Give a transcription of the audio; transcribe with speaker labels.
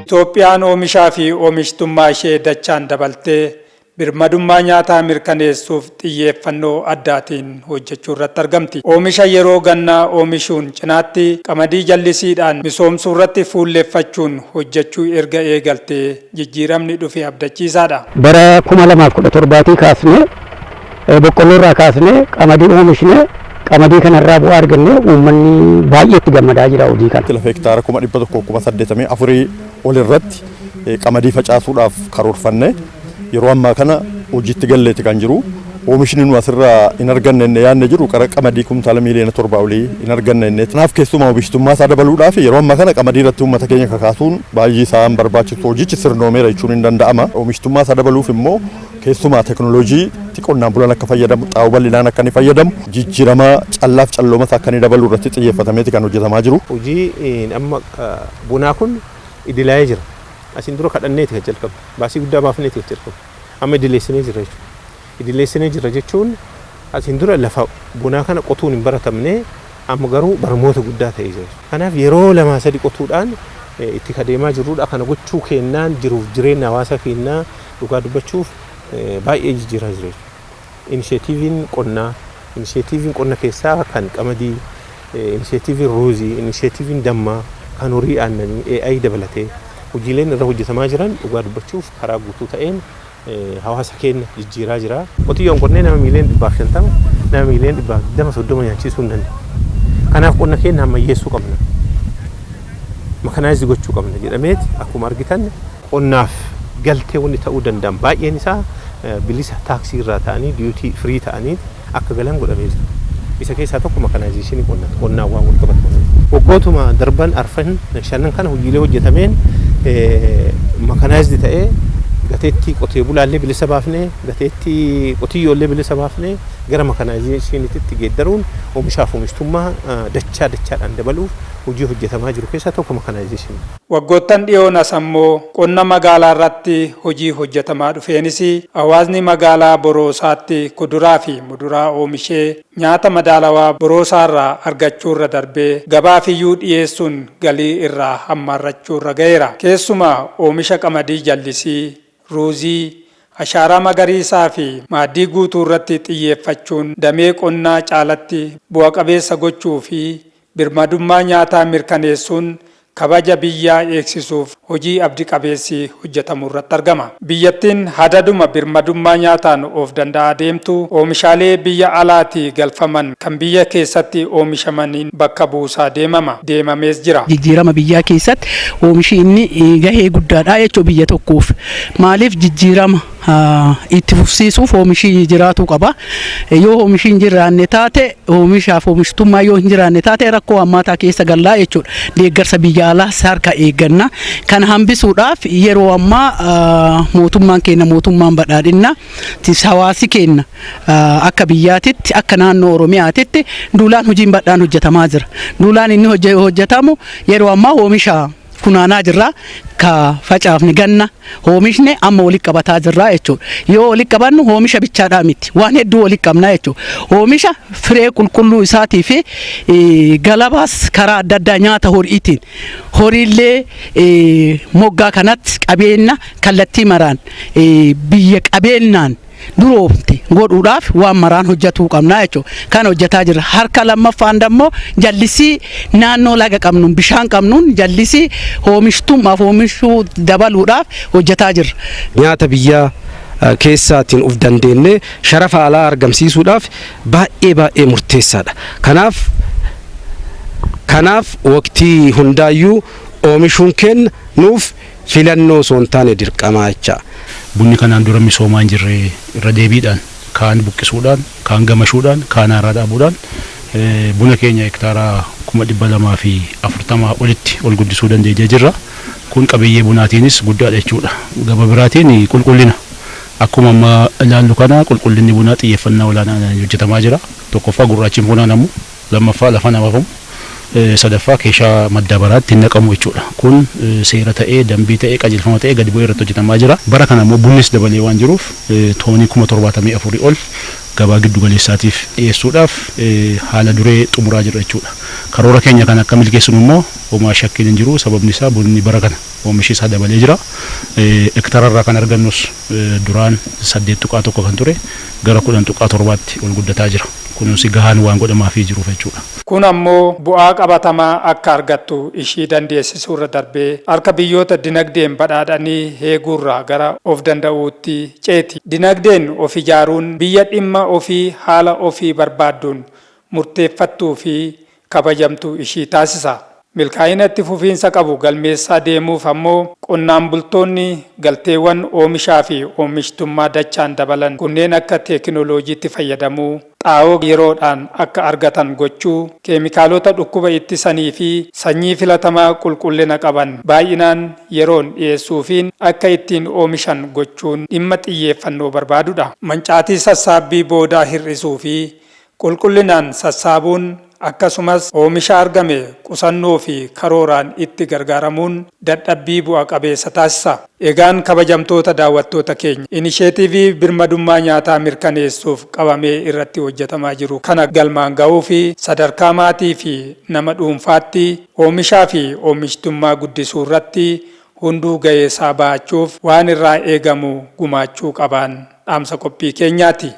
Speaker 1: Itoophiyaan oomishaa fi oomishtummaa ishee dachaan dabaltee birmadummaa nyaataa mirkaneessuuf xiyyeeffannoo addaatiin hojjechuu irratti argamti. Oomisha yeroo gannaa oomishuun cinaatti qamadii jallisiidhaan misoomsuurratti fuulleffachuun hojjechuu erga eegaltee jijjiiramni dhufe abdachiisaadha.
Speaker 2: Bara 2017tii kaasnee boqqolloo irraa kaasnee qamadii oomishnee, qamadii kanarraa bu'aa argannee, uummanni baay'ee itti gammadaa jira hojii kana.
Speaker 3: Lafa hektaara 184,000 ol irratti qamadii facaasuudhaaf karoorfanne, yeroo ammaa kana hojiitti galleeti kan jiru. Oomishni nu asirraa hin arganne inni yaadne jiru qara qamadii kumtaala miiliyoona 7 olii hin arganne inni. Kanaaf keessumaa oomishtummaa isaa dabaluudhaaf yeroo ammaa kana qamadii irratti uummata keenya kakaasuun baay'ee isaan barbaachisu, hojichi sirnoomeera jechuun hin danda'ama. Oomishtummaa isaa dabaluuf immoo keessumaa teknooloojii qonnaan bulaan akka fayyadamu, xaa'oo bal'inaan akka inni fayyadamu, jijjiirama callaaf callooma isaa akka inni dabalu irratti xiyyeeffatameeti kan hojjetamaa jiru.
Speaker 4: Hojii amma bunaa kun idilaa'ee jira. Asiin dura kadhanneeti kan jalqabne. Baasii guddaa baafneeti kan jalqabne. Amma idileessinee jira jechuudha. Idileessinee jira jechuun asiin dura lafa bunaa kana qotuun hin baratamne, amma garuu barmoota guddaa ta'ee jira. Kanaaf yeroo lamaa sadi qotuudhaan itti kadeemaa jirrudha. Kana gochuu kennaan jiruuf jireenya hawaasa keenyaa dhugaa dubbachuuf baay'ee jijjiiraa jira jechuudha. Inisheetiiviin qonnaa, inisheetiiviin qonna keessaa kan qamadii, inisheetiiviin ruuzii, inisheetiiviin dammaa, kan horii aannanii, AI dabalatee hojiileen irra hojjetamaa jiran dhugaa dubbachuuf karaa guutuu ta'een hawaasa keenya jijjiiraa jira. Qotiyyoon qonnee nama miiliyoona 150, nama miiliyoona 120, 30 nyaachisuu hin danda'u. Kanaaf qonna keenya ammayyeessuu qabna. Mechanize gochuu qabna jedhameeti akkuma argitan qonnaaf galtee wanni ta'uu danda'an baay'een isaa bilisa taaksii irraa ta'anii, duty free ta'anii akka galan godhamee jira. Isa keessaa tokko mechanizationii qonnaati. Qonnaan waan wal qabatu. Waggootuma darban arfan shanan kana hojiilee hojjetameen mechanized ta'ee gateettii qotee bulaallee bilisa baafnee, gateettii qotiyyoollee bilisa baafnee, gara mechanizationiitti geeddaruun oomishaaf oomishtummaa dachaa dachaadhaan dabaluuf hojii hojjetamaa jiru keessaa tokko mechanizationii.
Speaker 1: Waggoottan dhiyoon as ammoo qonna magaalaa irratti hojii hojjetamaa dhufeenis hawaasni magaalaa Boroosaatti kuduraa fi muduraa oomishee nyaata madaalawaa Boroosaarraa argachuurra darbee gabaafiyyuu dhiyeessuun galii irraa hammaarrachuurra ga'eera. Keessumaa oomisha qamadii jallisii, ruuzii, ashaaraa magariisaa fi maaddii guutuu irratti xiyyeeffachuun damee qonnaa caalatti bu'a qabeessa gochuu fi birmadummaa nyaataa mirkaneessuun kabaja biyyaa eegsisuuf hojii abdi qabeessi hojjetamu irratti argama. Biyyattiin hadaduma birmadummaa nyaataan of danda'aa deemtu oomishaalee biyya alaatii galfaman kan biyya keessatti oomishamaniin bakka buusaa deemama. Deemamees jira.
Speaker 5: Jijjiirama biyyaa keessatti oomishi inni gahee guddaadha jechuudha biyya tokkoof. Maaliif, jijjiirama itti fufsiisuuf oomishi jiraatuu qaba. Yoo oomishi hin jiraanne taate, oomishaaf oomishtummaa yoo hin jiraanne taate, rakkoo hammaataa keessa gallaa jechuudha. Deeggarsa biyya alaas harka eegganna. Kana hambisuudhaaf yeroo ammaa mootummaan keenya, mootummaan badhaadhinaa, hawaasi keenya akka biyyaatitti, akka naannoo Oromiyaatitti duulaan hojiin badhaan hojjetamaa jira. Duulaan inni hojjetamu yeroo ammaa oomisha funaanaa jirra. Ka facaafne ganna oomishne amma walitti qabataa jirra jechuudha. Yoo walitti qabannu oomisha bichaadhaa miti, waan hedduu walitti qabna jechuudha. Oomisha firee qulqulluu isaatii fi galabaas karaa adda addaa nyaata horiitiin horiillee moggaa kanatti qabeenya kallattii maraan biyya qabeenyaan duroomte godhuudhaaf waan maraan hojjetuu qabna jechuudha. Kan hojjetaa jirra. Harka lammaffaan dammoo jallisii naannoo laga qabnuun, bishaan qabnuun jallisii oomishtummaaf oomishuu dabaluudhaaf hojjetaa jirra.
Speaker 6: Nyaata biyyaa keessaatiin uf dandeenyee sharafa alaa argamsiisuudhaaf baay'ee baay'ee murteessaadha. Kanaaf waqtii hundaayyuu oomishuun keenya nuuf filannoo osoo hin taane dirqamaa jecha.
Speaker 7: Bunni kanaan dura misoomaa hin jirre irra deebiidhaan kaan buqqisuudhaan, kaan gamashuudhaan, kaan haaraa dhaabuudhaan buna keenya hektaara 240,000 olitti ol guddisuu dandeenyee jirra. Kun qabiyyee bunaatiinis guddaadha jechuudha. Gama biraatiin qulqullina. Akkuma amma ilaallu kana qulqullinni bunaa xiyyeeffannaa olaanaadhaan hojjetamaa jira. Tokkoffaa gurraachi funaanamu, lammaffaa lafa namafamu, sadaffaa keeshaa maddaabaraatti hin naqamu jechuudha. Kun seera ta'ee, dambii ta'ee, qajeelfama ta'ee gadi bu'ee irratti hojjetamaa jira. Bara kana immoo bunnis dabalee waan jiruuf toonii 74,000 ol Gabaa giddu galeessaatiif dhiyeessuudhaaf haala duree xumuraa jirra jechuudha. Karoora keenya kan akka milkeessinu immoo homaa shakkiin hin jiru. Sababni isaa bunni bara kana oomishi isaa dabalee jira. Hektara irraa kan argannus duraan 8.1 kan ture gara 10.7tti ol guddataa jira. Kunuunsi gahaan waan godhamaafii jiruuf jechuudha.
Speaker 1: Kun ammoo bu'aa qabatamaa akka argattu ishii dandeessisuurra darbee harka biyyoota dinagdeen badhaadhanii eeguurraa gara of danda'uutti ceeti. Dinagdeen of ijaaruun biyya dhimma ofii haala ofii barbaadduun murteeffattuu fi kabajamtu ishii taasisa. Milkaa'ina itti fufiinsa qabu galmeessaa deemuuf ammoo qonnaan bultoonni galteewwan oomishaa fi oomishtummaa dachaan dabalan kunneen akka teekinooloojiitti fayyadamuu, xaa'oo yeroodhaan akka argatan gochuu, keemikaalota dhukkuba ittisanii fi sanyii filatamaa qulqullina qaban baay'inaan yeroon dhiyeessuufiin akka ittiin oomishan gochuun dhimma xiyyeeffannoo barbaadudha. Mancaatii sassaabbii boodaa hir'isuu fi qulqullinaan sassaabuun akkasumas oomisha argame qusannoo fi karooraan itti gargaaramuun dadhabbii bu'a qabeessa taasisa. Egaan kabajamtoota daawwattoota keenya, inisheetiivii birmadummaa nyaataa mirkaneessuuf qabamee irratti hojjetamaa jiru kana galmaan ga'uu fi sadarkaa maatii fi nama dhuunfaatti oomishaa fi oomishtummaa guddisuu irratti hunduu ga'eesaa ba'achuuf waan irraa eegamu gumaachuu qabaan dhaamsa qophii keenyaati.